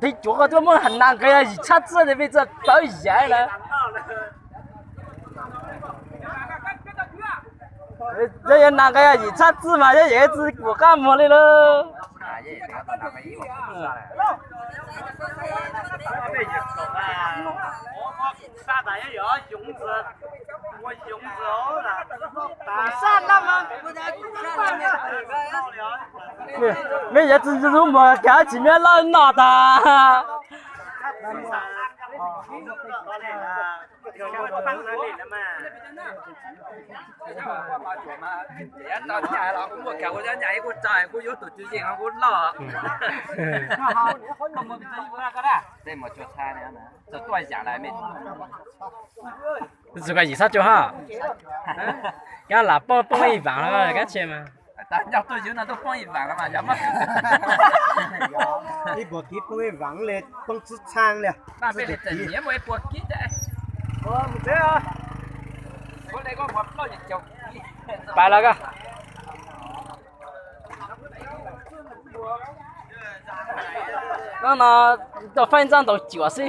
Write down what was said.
Peb cuav ko tuaj muaj nas nqis yim txhiab txij ces peb txawm pawv yav lawm. Yog nas nqis yim txhiab txij mas yog yim txwv kuam qab muag li lawm. Mej yuav txwv ntxhw mus kav tsis muaj loj noj tas. Kuv muaj kav kuv cov nyam ib kuj tso kuj yuav tus tswv yeej kuj loj. Txug ko yim txhiab cuaj hab. Kab lam poob poob ib vaam los kab tsi mas. Nyob tuaj ywv no tuaj poob ib vaam los mas yog muab. Ib puas kib poob ib vaam li, poob txhab txhab li. Peb li txawm nyiam muaj ib puas kib. Pais los koj. Nub no tau faib ntxab ntaus cuam xwb.